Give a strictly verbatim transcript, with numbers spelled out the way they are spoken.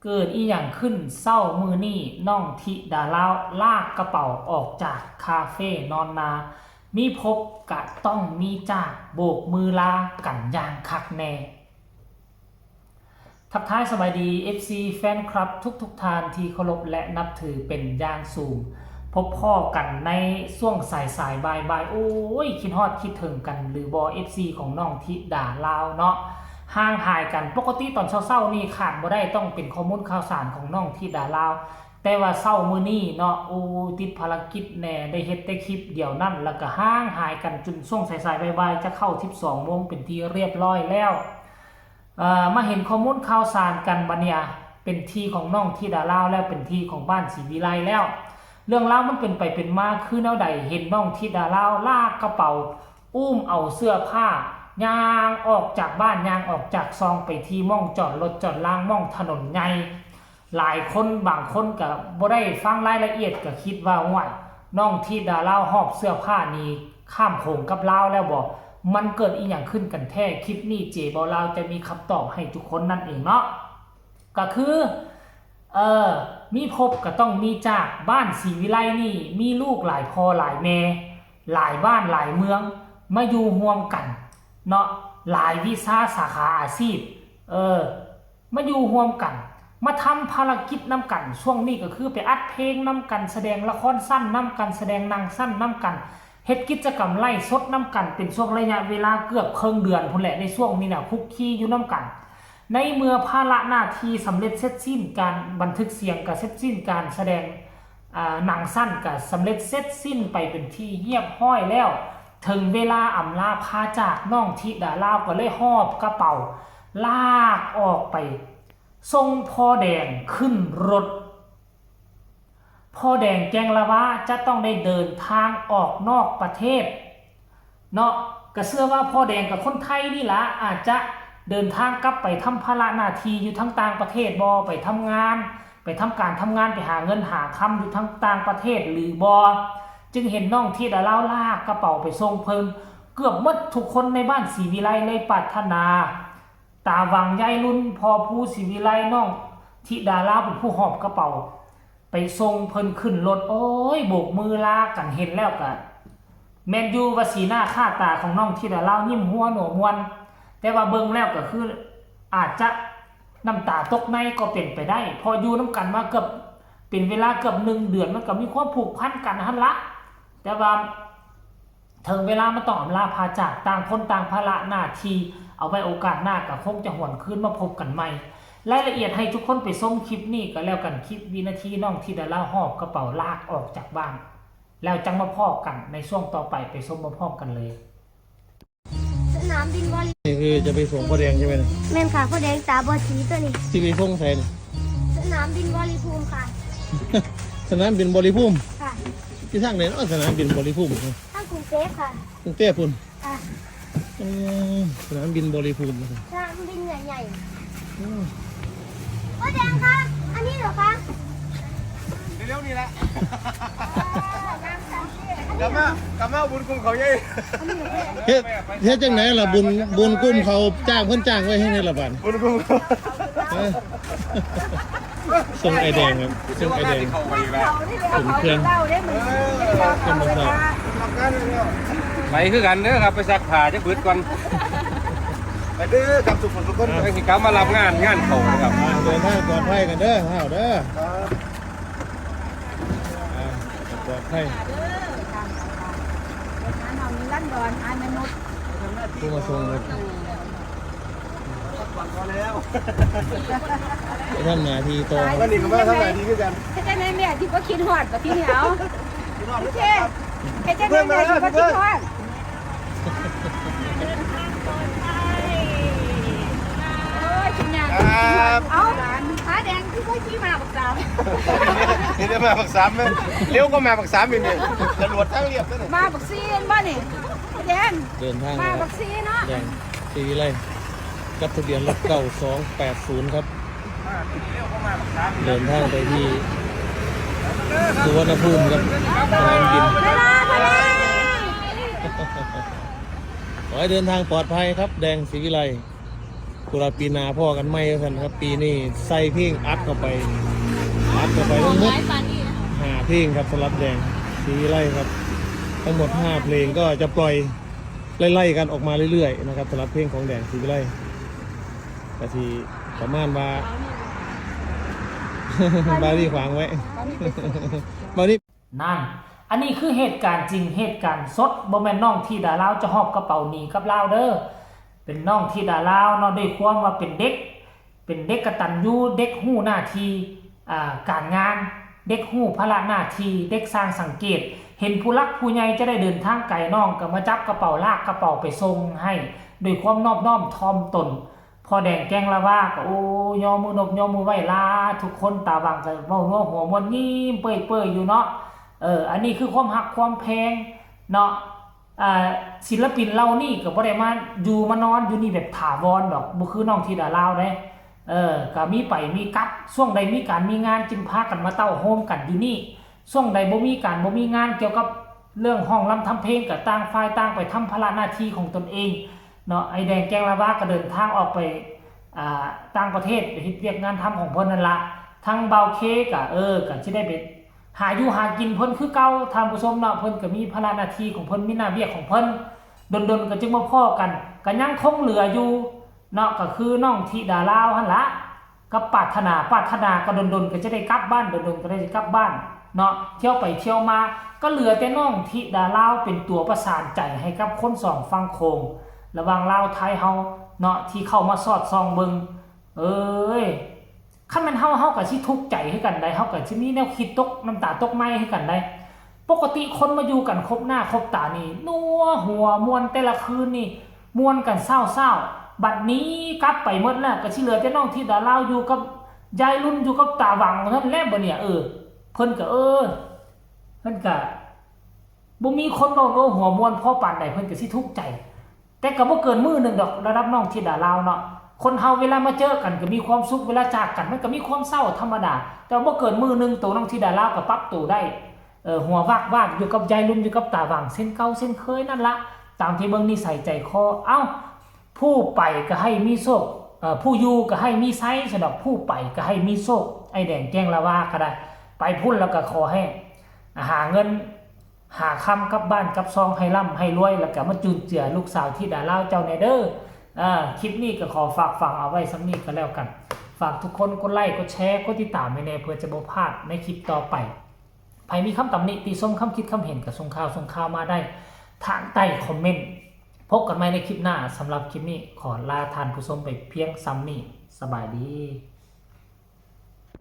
เกิดอีหยังขึ้นเช้ามื้อนี้ น้องธิดาลาวลากกระเป๋าออกจากคาเฟ่นอนนา มีพบกะต้องมีจาก โบกมือลากันอย่างคักแน่ ทักทายสบายดี เอฟซี แฟนคลับทุกๆท่านที่เคารพและนับถือเป็นอย่างสูง พบพ้อกันในช่วงสายๆ บ่ายๆ โอ้ย คิดฮอดคิดถึงกันหรือบ่ เอฟซี ของน้องธิดาลาวเนาะ ห่างหายกัน ปกติตอนเช้าๆ นี่ขาดบ่ได้ต้องเป็นข้อมูลข่าวสารของน้องธิดาลาว แต่ว่าเช้ามื้อนี้เนาะ โอ้ย ติดภารกิจแหน่ ได้เฮ็ดแต่คลิปเดียวนั่น แล้วก็ห่างหายกันจนช่วงสายๆ บ่ายๆ จะเข้า สิบสองโมงเป็นที่เรียบร้อยแล้ว เอ่อ มาเห็นข้อมูลข่าวสารกันบัดเนี่ย เป็นที่ของน้องธิดาลาวแล้ว เป็นที่ของบ้านศรีวิไลแล้ว เรื่องราวมันเป็นไปเป็นมาคือแนวใด เห็นน้องธิดาลาวลากกระเป๋า อุ้มเอาเสื้อผ้า ย่างออกจากบ้าน ย่างออกจากซองไปที่หม่องจอดรถจอดลาง หม่องถนนใหญ่ หลายคนบางคนก็บ่ได้ฟังรายละเอียดก็คิดว่า "โอ้ย น้องธิดาลาวหอบเสื้อผ้าหนีข้ามโขงกับลาวแล้วบ่ มันเกิดอีหยังขึ้นกันแท้" คลิปนี้เจเบาลาวจะมีคำตอบให้ทุกคนนั่นเองเนาะ ก็คือ เอ่อ มีพบก็ต้องมีจาก บ้านศรีวิไลนี่มีลูกหลายพ่อหลายแม่ หลายบ้านหลายเมือง มาอยู่ร่วมกันเนาะ หลายวิชาสาขาอาชีพ เออ มาอยู่ร่วมกัน มาทำภารกิจนำกัน ช่วงนี้ก็คือไปอัดเพลงนำกัน แสดงละครสั้นนำกัน แสดงหนังสั้นนำกัน เฮ็ดกิจกรรมไลฟ์สดนำกัน เป็นช่วงระยะเวลาเกือบครึ่งเดือนพู้นแหละ ในช่วงนี้น่ะ คลุกคลีอยู่นำกัน ในเมื่อภาระหน้าที่สำเร็จเสร็จสิ้น การบันทึกเสียงก็เสร็จสิ้น การแสดง อ่า หนังสั้นก็สำเร็จเสร็จสิ้นไปเป็นที่เรียบร้อยแล้ว ถึงเวลาอำลาพาจาก น้องธิดาลาวก็เลยหอบกระเป๋า ลากออกไปส่งพ่อแดงขึ้นรถ พ่อแดงแจ้งละว่าจะต้องได้เดินทางออกนอกประเทศ เนาะ ก็เชื่อว่าพ่อแดงกับคนไทยนี่ละ อาจจะเดินทางกลับไปทำภาระหน้าที่อยู่ทางต่างประเทศบ่ ไปทำงาน ไปทำการทำงาน ไปหาเงินหาคำอยู่ทางต่างประเทศหรือบ่ จึงเห็นน้องธิดาลาวลากกระเป๋าไปส่งเพิ่น เกือบหมดทุกคนในบ้านศรีวิไลเลยปรารถนา ตาหวังยายรุ่น พ่อภูศรีวิไล น้องธิดาลาวเป็นผู้หอบกระเป๋า ไปส่งเพิ่นขึ้นรถ โอ้ย โบกมือลากัน เห็นแล้วก็ แม่นอยู่ว่าสีหน้าค่าตาของน้องธิดาลาวยิ้มหัวหนวมวน แต่ว่าเบิ่งแล้วก็คือ อาจจะน้ำตาตกในก็เป็นไปได้ เพราะอยู่นำกันมาเกือบ เป็นเวลาเกือบหนึ่งเดือน มันก็มีความผูกพันกันหั่นละ แต่ว่า ถึงเวลามันต้องอำลาพาจาก ต่างคนต่างภาระหน้าที่ เอาไว้โอกาสหน้าก็คงจะหวนคืนมาพบกันใหม่ รายละเอียดให้ทุกคนไปชมคลิปนี้ก็แล้วกัน คลิปวินาทีน้องธิดาลาวหอบกระเป๋าลากออกจากบ้าน แล้วจังมาพ้อกันในช่วงต่อไป ไปชมมาพร้อมกันเลย สนามบินบริ นี่คือจะไปส่งพ่อแดงใช่ไหมเนี่ย แม่นค่ะ พ่อแดงตาบอดสีตัวนี้ ที่ไปส่งใส่เนี่ย สนามบินบริภูมิค่ะ สนามบินบริภูมิ ค่ะ ที่ทางไหนเนาะ สนามบินบริภูมิ ทางกรุงเทพฯค่ะ กรุงเทพฯพุ้น ค่ะ อืม สนามบินบริภูมิ สนามบินใหญ่ๆ อืม พ่อแดงคะ อันนี้เหรอคะ เร็วๆนี่ละ กลับมา กลับมาเอาบุญกลุ่มเขาใหญ่ เฮ็ด เฮ็ดจังไหนล่ะ บุญ บุญกลุ่มเขาจ้าง เพิ่นจ้างไว้ให้ในละบาด บุญกลุ่มเขา เออ ส่งไอ้แดงครับ ส่งไอ้แดง เขาไปอีกแล้ว ถึงเครื่อง เล่าได้เหมือน เออ คนมาสอบ ไปคือกันเด้อครับ ไปซักผ้าจักบึดก่อน ไปเด้อครับ ทุกคนทุกคน ไปสิกลับมารับงาน งานเขานะครับ อ่า เดินทางปลอดภัยกันเด้อ เฮาเด้อ ครับ อ่า ปลอดภัย เดินทางปลอดภัย เดินทางเฮามีลั่นดอน อายมนุษย์ ผู้มาส่งครับ ไปทำหน้าที่ต่อ วันนี้ก็มาทำหน้าที่คือกัน เฮ็ดจั่งใดแม่ที่บ่คิดฮอดบัดทีนี้ เอา โอเค เฮ็ดจั่งใดแม่ที่บ่คิดฮอด โอ้ย คิดยาก ครับ เอา ผ้าแดงคือบ่ขี่มาบักสาม นี่ได้มาบักสามแม่น เร็วก็มาบักสามอีกนี่ จรวดทางเรียบซะนี่ มาบักสี่เห็นบ่นี่ แดง เดินทาง มาบักสี่เนาะ แดง ศรีวิไล กับทะเบียนรถ เก้าสองแปดศูนย์ ครับ เดินทางไปที่สุวรรณภูมิครับ สนามบิน ขอให้เดินทางปลอดภัยครับ แดง ศรีวิไล ตุลาปีหน้าพ้อกันใหม่ว่าซั่นครับ ปีนี้ใส่เพลงอัดเข้าไป อัดเข้าไปทั้งหมด หลายปานนี้นะคะ ห้าเพลงครับสำหรับแดงศรีวิไลครับ ทั้งหมดห้าเพลงก็จะปล่อยไล่ๆกันออกมาเรื่อยๆนะครับสำหรับเพลงของแดงศรีวิไลก็สิประมาณว่า บาวนี่ขวางไว้ บาวนี่ นั่น อันนี้คือเหตุการณ์จริง เหตุการณ์สด บ่แม่นน้องธิดาลาวจะหอบกระเป๋าหนีกับลาวเด้อ เป็นน้องธิดาลาวเนาะ ด้วยความว่าเป็นเด็ก เป็นเด็กกตัญญู เด็กฮู้หน้าที่ อ่า การงาน เด็กฮู้ภาระหน้าที่ เด็กช่างสังเกต เห็นผู้หลักผู้ใหญ่จะได้เดินทางไกล น้องก็มาจับกระเป๋า ลากกระเป๋าไปส่งให้ ด้วยความนอบน้อมถ่อมตน พ่อแดงแกงละว่าก็ โอ้ ย่อมือนบย่อมือไหว้ลา ทุกคนตาหว่างก็เว้านัวหัวม่วนยิ้มเปื่อยๆอยู่เนาะ เออ อันนี้คือความฮักความแพงเนาะ อ่า ศิลปินเหล่านี้ก็บ่ได้มาอยู่มานอนอยู่นี่แบบถาวรดอก บ่คือน้องธิดาลาวเด้ เออ ก็มีไปมีกลับ ช่วงใดมีการมีงานจึงพากันมาเต้าโฮมกันอยู่นี่ ช่วงใดบ่มีการบ่มีงานเกี่ยวกับเรื่องฮ้องรำทำเพลง ก็ต่างฝ่ายต่างไปทำภาระหน้าที่ของตนเองเนาะ ไอ้แดงแกงละว่าก็เดินทางออกไป อ่า ต่างประเทศไปเฮ็ดเวียกงานทำของเพิ่นนั่นละ ทั้งบ่าวเคก็ เออ ก็สิได้ไปหาอยู่หากินเพิ่นคือเก่า ท่านผู้ชมเนาะ เพิ่นก็มีภาระหน้าที่ของเพิ่น มีหน้าเวียกของเพิ่น ดนๆก็จึงมาพ้อกัน ก็ยังคงเหลืออยู่เนาะ ก็คือน้องธิดาลาวหั่นละ กับปรารถนา ปรารถนาก็ดนๆก็จะได้กลับบ้าน ดนๆก็ได้กลับบ้านเนาะ เที่ยวไปเที่ยวมา ก็เหลือแต่น้องธิดาลาวเป็นตัวประสานใจให้กับคนสองฝั่งโขง ระหว่างลาวไทยเฮาเนาะ ที่เข้ามาสอดส่องเบิ่ง เอ้ย คันแม่นเฮา เฮาก็สิทุกข์ใจคือกันได๋ เฮาก็สิมีแนวคิดตกน้ำตาตกไหม้คือกันได๋ ปกติคนมาอยู่กันคบหน้าคบตานี่ นัวหัวม่วนแต่ละคืนนี่ ม่วนกันเซ้าๆ บัดนี้กลับไปหมดแล้ว ก็สิเหลือแต่น้องธิดาลาวอยู่กับยายรุ่น อยู่กับตาหว่างเท่านั้นแหละบัดเนี่ย เออ เพิ่นก็ เออ เพิ่นก็บ่มีคนเว้านัวหัวม่วนพอปานใด เพิ่นก็สิทุกข์ใจ แต่ก็บ่เกินมื้อหนึ่งดอก ระดับน้องธิดาลาวเนาะ คนเฮาเวลามาเจอกันก็มีความสุข เวลาจากกันมันก็มีความเศร้าธรรมดา แต่ว่าบ่เกินมื้อหนึ่ง โตน้องธิดาลาวก็ปรับตัวได้ เออ หัววากๆ อยู่กับยายรุ่น อยู่กับตาหว่างเช่นเก่าเช่นเคยนั่นละ ตามที่เบิ่งนิสัยใจคอ เอ้า ผู้ไปก็ให้มีโชค เอ่อ ผู้อยู่ก็ให้มีไซสะดอก ผู้ไปก็ให้มีโชค ไอ้แดงแกงละว่าก็ได้ ไปพุ้นแล้วก็ขอให้หาเงิน หาคำกลับบ้านกลับซองให้ร่ำให้รวย แล้วก็มาจุนเจือลูกสาวธิดาลาวเจ้าแน่เด้อ อ่า คลิปนี้ก็ขอฝากฝังเอาไว้ส่ำนี้ก็แล้วกัน ฝากทุกคนกดไลค์กดแชร์กดติดตามให้แน่ เพื่อจะบ่พลาดในคลิปต่อไป ไผมีคำตำหนิติชม คำคิดคำเห็นก็ส่งข่าวส่งข่าวมาได้ทางใต้คอมเมนต์ พบกันใหม่ในคลิปหน้า สำหรับคลิปนี้ขอลาท่านผู้ชมไปเพียงส่ำนี้ สบายดี